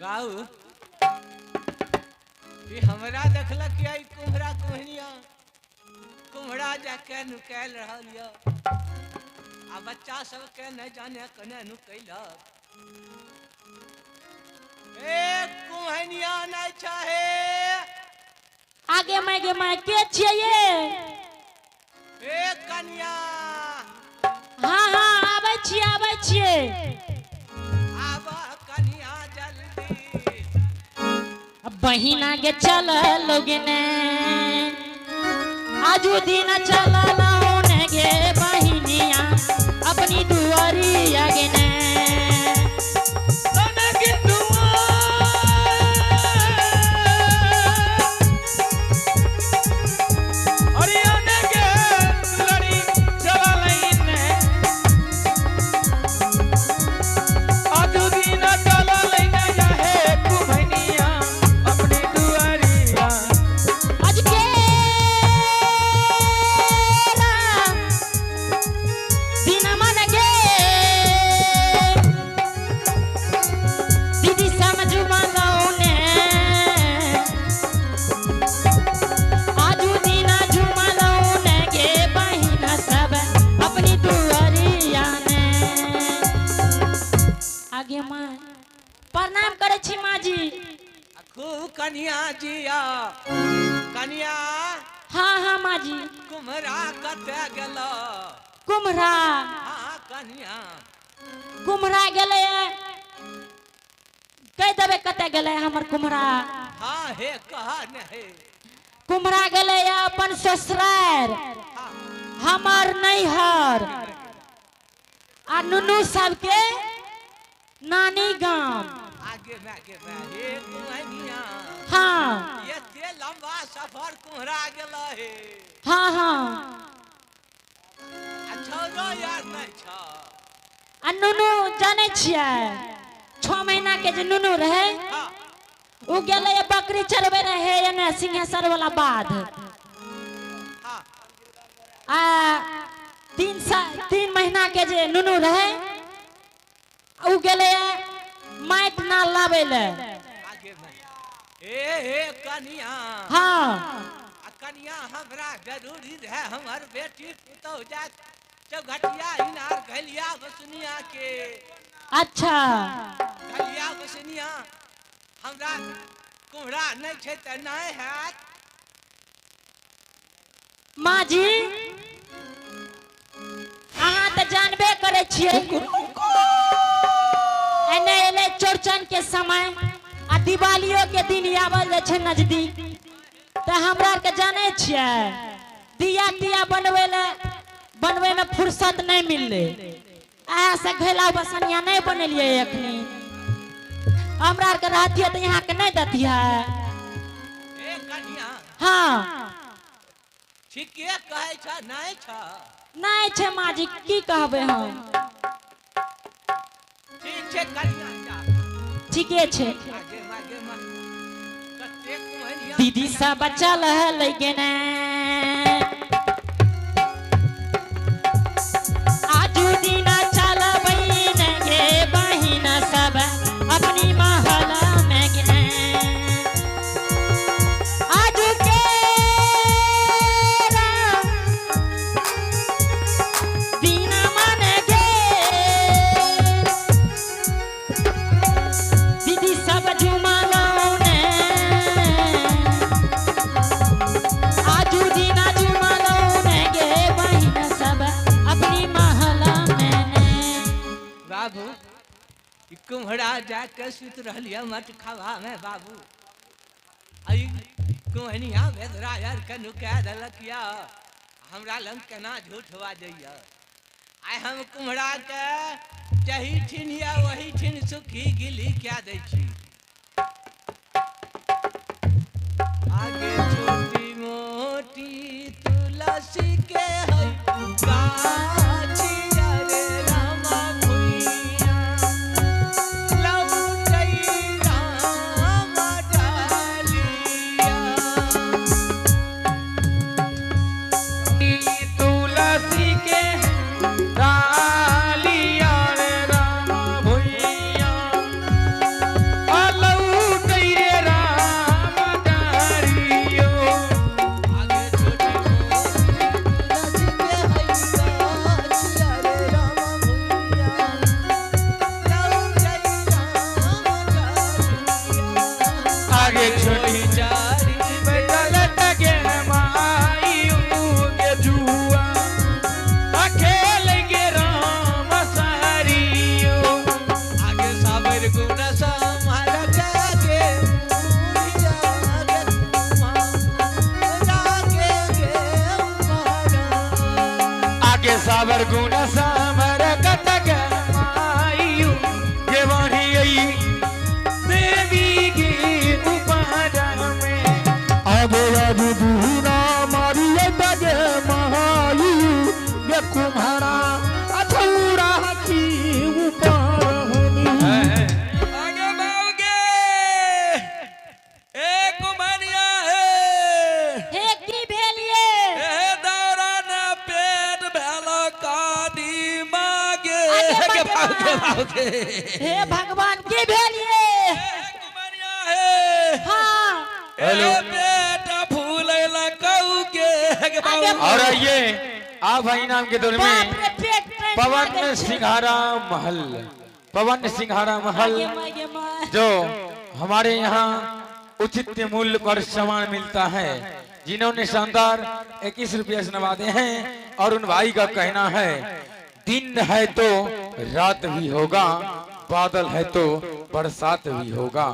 गाऊ ई हमरा देखलक या ई कुम्हरा कुम्हनिया कुम्हरा जाके नुकायल रहल यऽ आ बच्चा सबके नहि जाने कने नुकैलक। ए कुम्हनिया नहि चाहे। आगे my गे my, के छियै ये? ए कनिया। हाँ हाँ, आबै छियै आबै छियै। आब कनिया जल्दी। बहिना गे चल लोगने आजू दिन चल लौन गे बहिनिया अपनी दुआरिया गे ने। आज के दिन मन गे दीदी समझ मलौने आजू दिन झुमलौने गे बहिन सब अपनी दुआरिया ने। आगे माँ प्रणाम करै छी माँ जी। आ खूब कनिया जिया कनिया। हाँ हाँ माँ जी। कुम्हरा कतऽ गेल? कुम्हरा? हाँ कनिया। कुम्हरा गेलै, कहि देबै कतऽ गेलै हमर कुम्हरा? हाँ हे, कह ने हे। कुम्हरा गेलै अपन ससुरार। हाँ। हमर नैहर आ नुनू सबके नानी गाम। आगे मैं गे मैं हे कुम्हनिया। हाँ। एते लंबा सफर कुम्हरा गेल हे? हाँ हाँ। आ छौरो यार नहि छ? आ नुनू जानै छियै, 6 महीना के जे नुनू रहै, हाँ। ओ गेलै बकरी चरबै रहे एने सिंहेश्वर वाला बाध। हाँ। आ 3 महीना के जे नुनू रहे, ओ गेलै माटि नाल लाबै ले। आगे मैं ए हे कनिया। हाँ। आ कनिया, हमरा जरूरी रहे हमर बेटी पुतहु जात चौघटिया इनार घलिया बसनिया के। अच्छा। घलिया बसनिया, हमरा कुम्हरा नहि छै तऽ नहि हैत। माँ जी, अहाँ तऽ जानबे करै छियै, एने एलै चौड़चन के समय आ दिवालियो के दिन आवल जाइ छै नजदीक, तऽ हमरा आरके जानै छियै दिया तिया बनबै लए बनबै में फुर्सत नहि मिललै। अहाँ से घैला बसनिया नहि बनेलियै एखनी। हमरा आरके रहतियै तऽ यहाँ के नहि दैतियै। ए कनिया। हाँ। ठीके कहै छ, नहि छ? नहि छै माँ जी, की कहबै हम। ठीक छै कनिया, जा। ठीके छै। आगे मागे मा कतेक कुम्हनिया। दीदी सब चल गेने आजू दिना चल बहिन गे बहिन सब अपनी महल में गे। आजू के दिन मन गे दीदी सब झुमलौने आजू दिना झुमलौने गे बहिन सब अपनी महल में ने। बाबू, ई कुम्हरा जाके सुति रहलियै मटखवा में बाबू। आ ई कुम्हनिया बेदरा यार के नुका देलक यऽ। हमरा लग केना झूठ बाजैया? आइ हम कुम्हरा के जही ठिन यऽ वही ठिन सुखी गिली कए दै छी। आगे छोटी मोटी तुलसी के है गाछी अरे रामा भुइया लौटै राम डालिया। तुलसी के डालिया रे राम भुइया। छोटी चारी बैठल तगे माई गे जुआ खेल गे राम सहरियो। आगे साबर गुण संहार के बुढ़िया गे कुम्हारा के गे उपारा। आगे साबर गुण समर कतक मायू के बढ़ियई देवी के उपार में। आगे आगे दूना मारिए दगे महाई गे कुम्हारा अछौरा की ऊपर। आगे बाऊगे ए कुमारिया हे। हे, की भेल ये? ए दौरा ने पेट भेल कादी मागे। आगे गे बागे बाऊगे बा। बाऊगे। हे भगवान, की भेल ये? ए कुमारिया हे। हाँ। हेलो। ए पेट फूलैला कौगे गे बाऊ। आगे और आइए आप भाई नाम के दौर में बाप रे, पेट पेट पवन लागल छै। सिंघारा महल, पवन सिंघारा महल आगे माय गे माय। जो हमारे यहाँ उचित मूल्य पर सामान मिलता है, जिन्होंने शानदार 21 रुपये से नवाजे हैं और उन भाई का कहना है, दिन है तो रात भी होगा, बादल है तो बरसात भी होगा।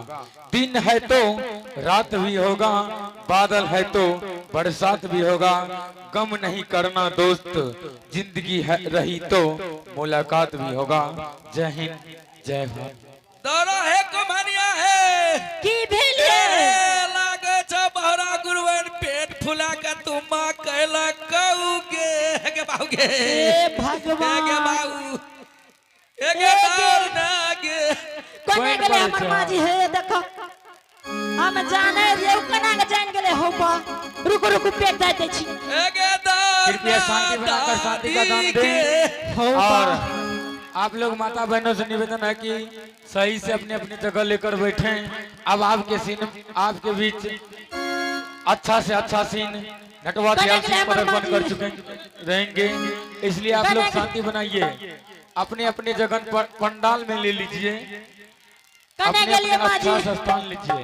दिन है तो रात भी होगा, बादल है तो बरसात भी होगा। गम नहीं करना दोस्त, जिंदगी है रही तो मुलाकात भी होगा। जय हिंद, जय भारत। दौरा हे कुमारिया हे। की भेल ए ये? लागे छ बहरा गुरुवन पेट फुला के तुमा कैला कौगे गे बाऊगे। हे गे भगवान। बाऊ ए गे दौर ना गे। कोने कोइन गेलै पड़ै हमर छै। माजी? हे देखो, हम जाने रहियै, उ केना के जान गेलै? हौ बा, रुकू रुकू, पेट दे दै छी। ए गे दौर कृपया शांति बनाकर शांति का दान दें। हौ बा। और आप लोग माता बहनों से निवेदन है कि सही से अपने अपनी जगह लेकर बैठे। अब आपके सीन, आपके बीच अच्छा से अच्छा सीन नटवा कने दयाल गेलै सिंह हमर पदार्पण कर माजी? चुके रहेंगे, इसलिए आप लोग कने गेलै? शांति बनाइए, अपने अपने जगह पर पंडाल में ले लीजिए, कने अपने गेलियै अपने माजी? अच्छा सा स्थान लीजिए।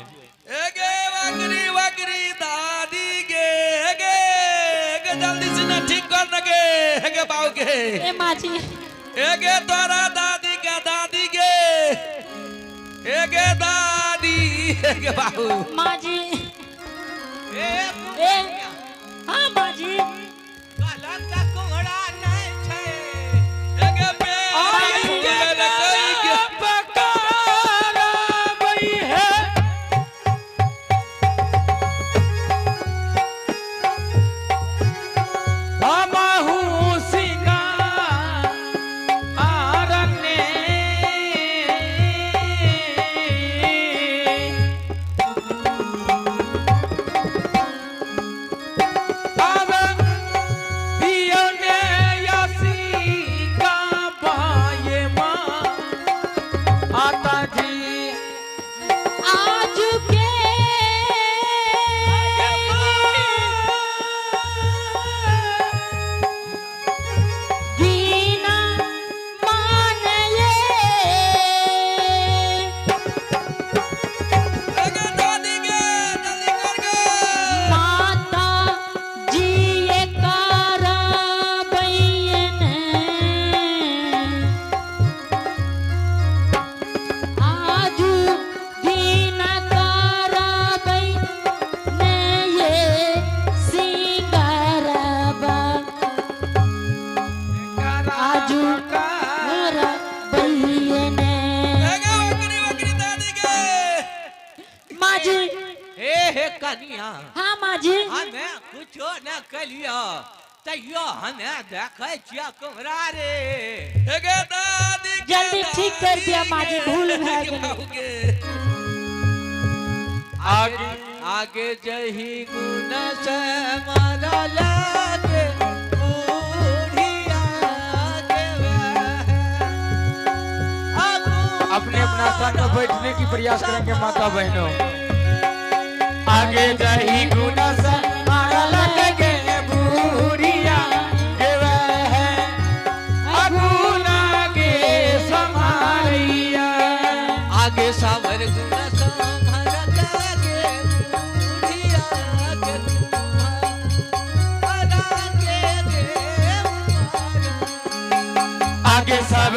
ए गे वकरी वकरी दादी गे गे गे जल्दी से ना ठीक कर न गे गे बाऊ गे। ए माजी। ए गे तोरा दादी के दादी गे, ए गे दादी, ए गे बाऊ। माजी। ए। ए हाँ माजी। कहलक तऽ कुम्हरा नहि छै। ए गे पेट फूलैला कौगे। आता जी। आज के दीना मान ये। ए गे दादी गे जल्दी कर गे। माता जी ये करबैन, आजू दिन करबैन ये सिंगारबा, आजू करबैन। ए गे वकरी वकरी दादी गे। माजी। हे हे कनिया। हाँ माजी। हमे कुछो न कलियो तैयो हमे देखै छियै कुम्हरा रे। ए गे दादी के जल्दी ठीक कर दिया माजी, दादी भूल गे, भए गे गेलै। बाऊ गे। आगे आगे जही गुण से मारा लागे बूढ़िया के अपने अपना स्थान पर बैठने की प्रयास करेंगे माता बहनों। आगे जही गुना सा मारा लग गे बूढ़िया के वह अगुना के समारिया। आगे सावर गुण संहार के।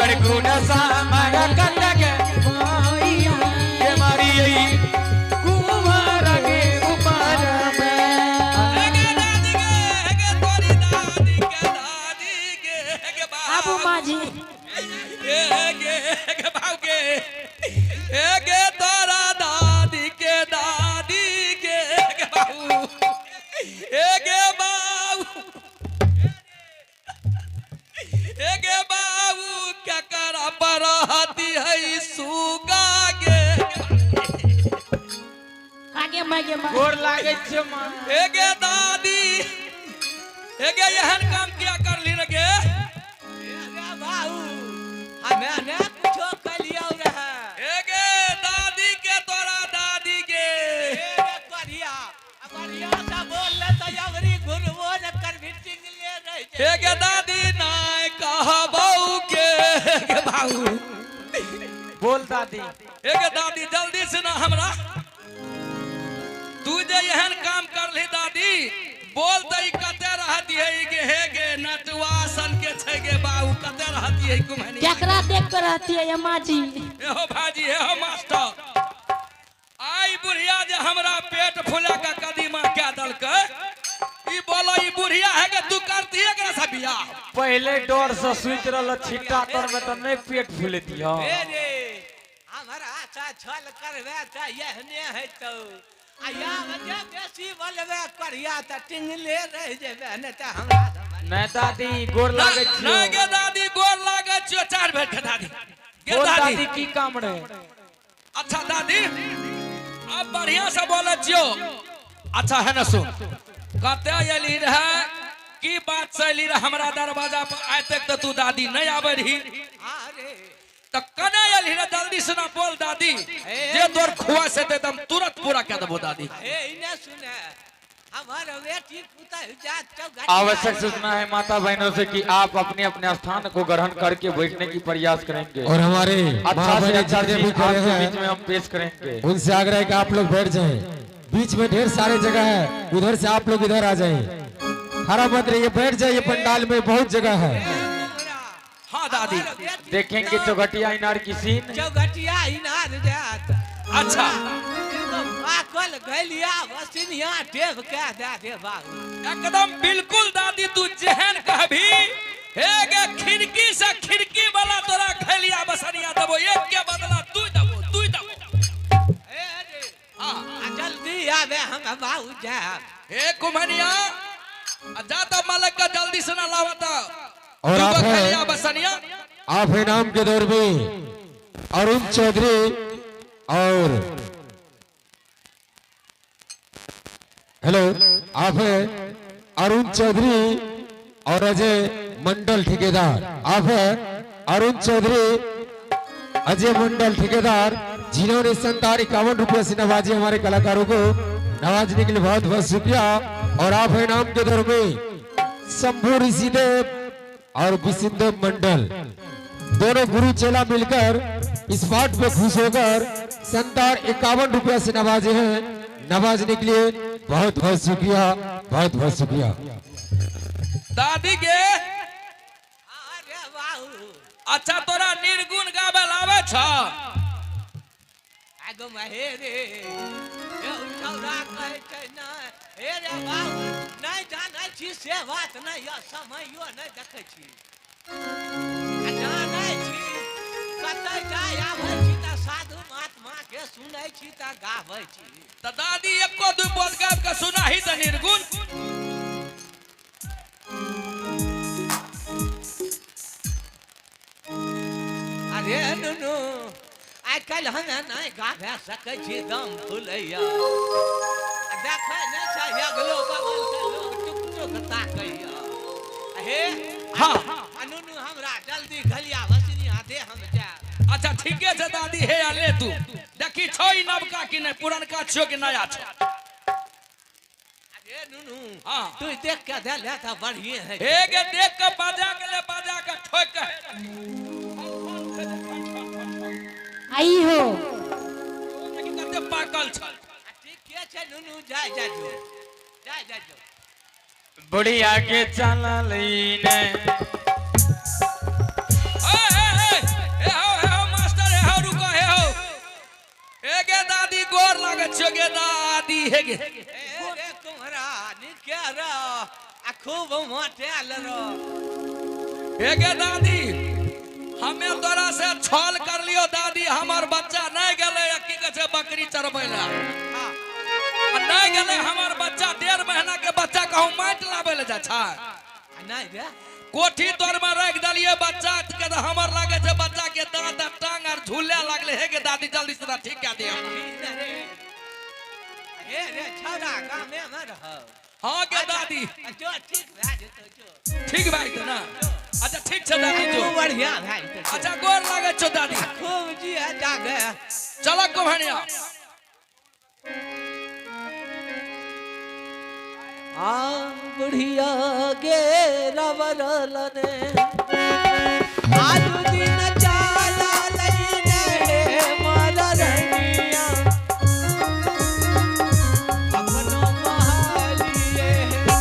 ओकर गुण सामर कतक माइया के मारियै कुमार के उपार में। हे गे दादी गे, हे गे तोरी दादी के दादी गे, हे गे बाप। आबू माँ जी। हे गे, हे गे बाप गे, हे गे तोरा दादी के दादी गे, हे गे बाबू, हे गे बाबू, हे गे बाबू, केकरा पर रहती है सुगा गे। आगे माँ, गे माँ। गोर लागै छै माँ। हे गे दादी, हे गे एहन काम किया करली रे गे? रे बाबू, हमे ने कुछो कलियौ रहे। हे गे दादी के तोरा दादी गे। हे रे करिया, बढ़िया से बोलले तऽ अबरी घुरबो ने करबी, टिंगले रहि हे जेबी। गे दादी, नाय कहबौ गे, हे गे बाबू। बोल दादी। हे गे दादी, जल्दी से ना हमरा तू जे एहन काम करली दादी, बोल तऽ ई कते रहती है गे? हे गे नटुआ सन के छै गे बाबू, कते रहती है कुम्हनी? केकरा देख कर रहती है ये माँ जी? एहो भाजी, एहो मास्टर, आई बुढ़िया जे हमरा पेट फुला के कदीमा कए देलकै, ई बोलो ई बुढ़िया है के तू करती है एकरा से बियाह? पहले डर से सुति रहल छिट्टा तर में तऽ नहि पेट फुलेती। हे हँ। रे, हमरा से छल करबे तऽ एहने हेतौ, आ आब जे बेसी बोलबे करिया तऽ टिंगले रहि जेबे, नहि तऽ हमरा से नहि दादी, गोर लागै छियौ। नहि गे दादी, गोर लागै छियौ चार बेर के दादी गे। बोल। दादी। दादी, की काम रहे? अच्छा दादी, अब बढ़िया से बोलै छियौ। अच्छा है न, सुन, कते एली रहे, की बात से एली रहे हमरा दरवाजा पर? आइ तक तऽ तू दादी नहीं आबै रही। हाँ रे। तऽ कने एली रहे? जल्दी से ना बोल दादी, जे तोर खुआ से एकदम तुरंत पूरा कऽ देबो दादी। हे, इने सुने, हमर बेटी पुतहु जात चौघटिया। आवश्यक सूचना है माता बहनों से कि आप अपने अपने स्थान को ग्रहण करके बैठने की प्रयास करेंगे। और हमारे अच्छा माँ से बहने अच्छा जितने भी चीज खड़े आपके बीच हैं, में हम पेश करेंगे। उनसे आग्रह है कि आप लोग बैठ जाएं। बीच में ढेर सारे जगह है, उधर से आप लोग इधर आ जाएं। खड़ा मत रहिए, बैठ जाइए, पंडाल में बहुत जगह है। हाँ दादी। देखेंगे चौघटिया इनार की सीन। चौघटिया इनार जात। अच्छा। एगो पाकल गलिया बसिनिया टेब के दे दे बाबू। एकदम बिल्कुल दादी, तू जेहन कहबी, हे गे खिड़की से खिड़की वाला तोरा खैलिया बसनिया देबो, एक के बदला तू देबो, तू देबो। हे रे। हाँ। आ जल्दी आबे, हम बाबू जायब। हे कुम्हनिया, आ जा तो मालक का जल्दी से ना लावता और आप हैं- खैलिया बसनिया। आप इनाम के दौर में अरुण चौधरी और हेलो, आप हैं अरुण चौधरी और अजय मंडल ठेकेदार। आप हैं अरुण चौधरी, अजय मंडल ठेकेदार, जिन्होंने शानदार 51 रुपया से नवाजे। हमारे कलाकारों को नवाजने के लिए बहुत बहुत शुक्रिया। और आप हैं इनाम के दौर में शंभू ऋषिदेव और विष्णुदेव मंडल, दोनों गुरु चेला मिलकर इस बात पे खुश होकर शानदार 51 रुपया से नवाजे हैं। नवाजने के लिए बहुत बहुत शुक्रिया, बहुत बहुत शुक्रिया। दादी गे। अरे बाबू। अच्छा, तोरा निर्गुण गावे लावे छ? आगो महे रे, ए छौड़ा कहै छै नहि। हे रे बाबू, नहि जानै छी से बात नहि यऽ, समयो नहि देखै छी। आ जानै छी, कतऽ जाय आबै छी तऽ साधु महात्मा के सुनै छी तऽ गाबै छी। तऽ दादी, एको दू पद गाबि के सुनाही तऽ निर्गुण। अरे नुनू, आइ काल्हि हम नहि गाबि सकै छी, दम फुलैया। आ देखै नहि छै, अगलो बगल के लोग टुक टुक ताकैया। हे। हाँ। आ नुनू, हमरा जल्दी घलिया बसनिया दे, हम जायब। अच्छा, ठीके छै दादी। हे, आ ले तू देखी छौ ई नवका कि नहि, पुरनका छियौ कि नया छौ। अरे नुनू। हाँ। तू देख के दे ले तऽ बढ़िए है। हे गे, देख के बजा के ले, बजा के ठोक के। आई हो। देखी कते पाकल छल। आ ठीके छै नुनू, जाय जाय जो, जाय जाय जो। बुढ़िया के चलल ने। हे हे हे। लागे छियो गे दादी हे गे। ए रे कुम्हरा निके रो आ खूब मोटेल रो। हे गे दादी, हमें तोरा से छल कर लियो दादी, हमर बच्चा नहीं गेलै की कहै छै बकरी चरबै लए। आ नहीं गेलै हमर बच्चा, 1.5 महीना के बच्चा कहूँ माटि लाबै लए जाइ छै। नहीं रे, कोठी तोर में राखि देलियै बच्चा के, तऽ हमर लागे छै बच्चा के दाँत आ टांग आर झूले लागलै। हे गे दादी, जल्दी से ठीक कए दियौ। हे रे छौड़ा, गामे में रहो। हाँ गे दादी। जो ठीक भए जेतौ जो। ठीक भए जेतौ ने? अच्छा ठीक छै दादी, जो खूब बढ़िया भए जेतौ। अच्छा गोर लागै छौ दादी। खूब जिया जागे। चल कुम्हनिया। आ बुढ़िया गे रवरलने आजू दिन चाला लईने हे माल रनिया अपनो महालिए ने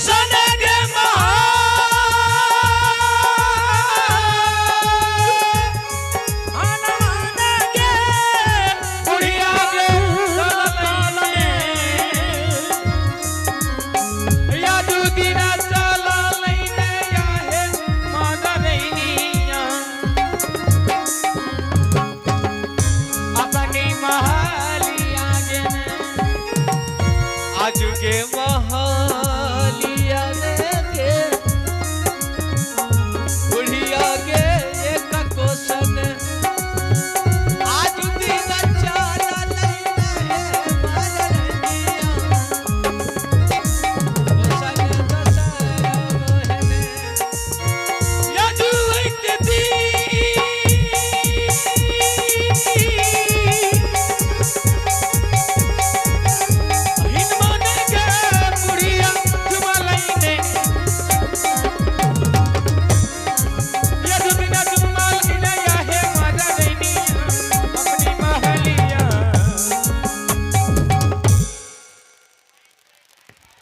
सनगे महान गे बुढ़िया गे यादू दिना चला लैने आहे मदरैनिया अपनी महालिया गे आजू के महालिया ने गे बुढ़िया गे एक कोसन आजू दिन चाला लईने हे माल रनिया कोसन दसने यादू एक दी हिनमन गे बुढ़िया चुमा लैने यादू दिना चुमा लैने आहे मदरैनिया अपनी महलिया।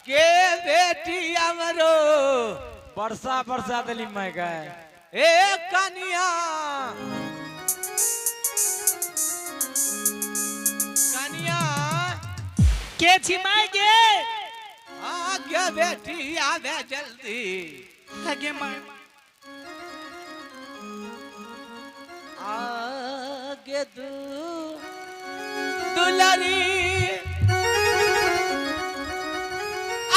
के बेटी अमरो बरसा बरसा दिली मैं गए। ए कनिया कनिया के छिमाय गे? आ के बेटी आवे जल्दी। आगे माय। आगे दू दुलारी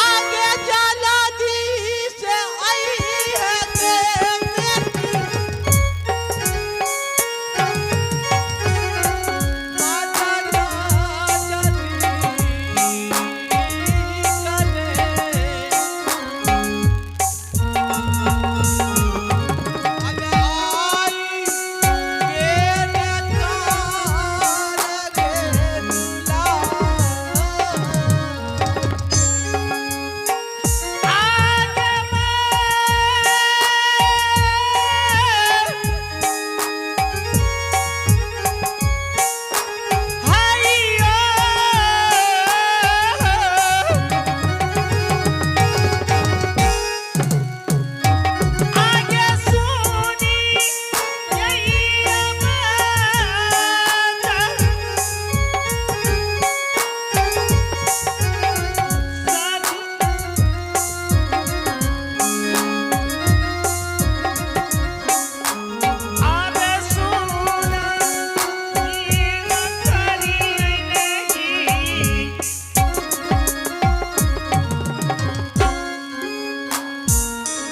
आगे जाला दी से आई है के बेटी माता राजा दी कले अबे आई बेरे तार गे दुला। आगे माय आगे सुनी यही आवाज़ आगे सुना करी नहीं।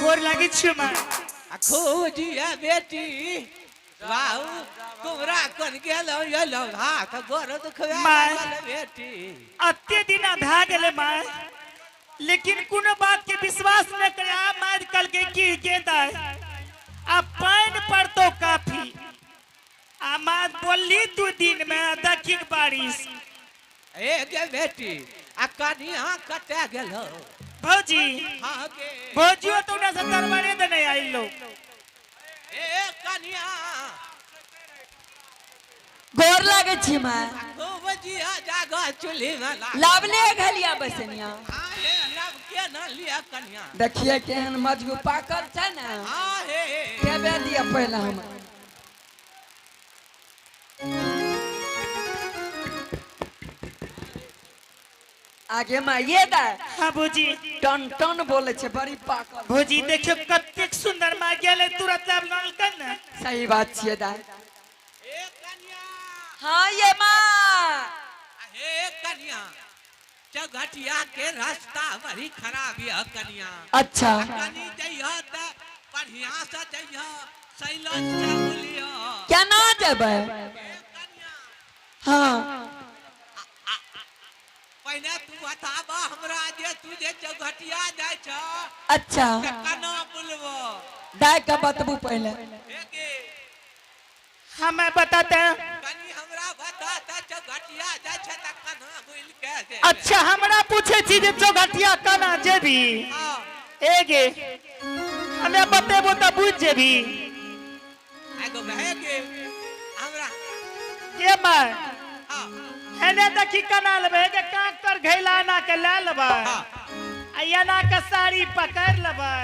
गोर लागी छियो मां। आ खूब जिया बेटी बाबू कुमरा कोन गेलो येलो हाथ गोर दुखवे माय। लागल बेटी। अत्ते दिन भए गेलै माय, लेकिन कोनो बात के विश्वास न करे। आ माय कल के की गेंदा आ पानि पड़तो काफी। आ माय बोलली 2 दिन में देखी बारिश। ए गे बेटी आ कनिया कटे गेलो? भौजी। हाँ गे। भौजियो तो उन्हें से दरबारे दे नहीं आई लो। ए कनिया। गोर लागे छी माय। खूब जिया जागो चूल्ही में लाग। लावले घलिया बसनिया। हाँ हे लब के न लिया कनिया। देखिए केहन मजबूत पाकल छै ने। हाँ हे। केबे दिया पहले हम। आगे माँ ये दाय हाँ भौजी। टन टन बोले छे बड़ी पाकल। भौजी देखियो कतेक सुंदर माँ गेलै तुरंत लाब ललकन ने। सही बात छियै दाय। ए कन्या। हाँ ये माँ। हे कन्या, चौघटिया के रास्ता बड़ी खराब यह कन्या। अच्छा। कनी जइह त बढ़िया से जइह, सैलन से बोलियो। केना जेबै? हे कन्या। हाँ। पहले तू बताबा हमरा जे तू जे चौघटिया जाइ छ। अच्छा। त केना बोलबो? दाय के बतबू पहले। हे के हमें बताते हैं। कनी हमरा बता त चौघटिया जाइ छ त केना बोल के जेबै? अच्छा हमरा पूछे छी जे चौघटिया केना जेबी? हाँ। ए गे हमें बतेबो त बुझ जेबी। एगो भए गे हमरा। के माय? हाँ। हेने देखी केना लेबै? हे गे कांख तर घैला एना के लए लेबै। हाँ। आ एना के साड़ी पकड़ लेबै।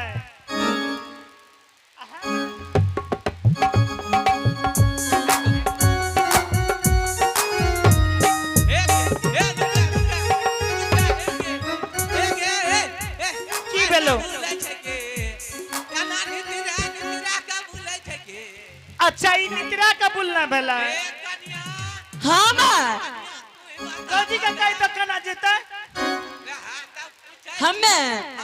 की भेलो? अच्छा ई नितरा के बुलना भेलै। हाँ माँ। भौजी के कहि तो केना जेतै? हमें।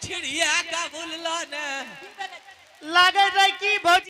छिड़िया का बोललो ने। लागै रहै की भौजी?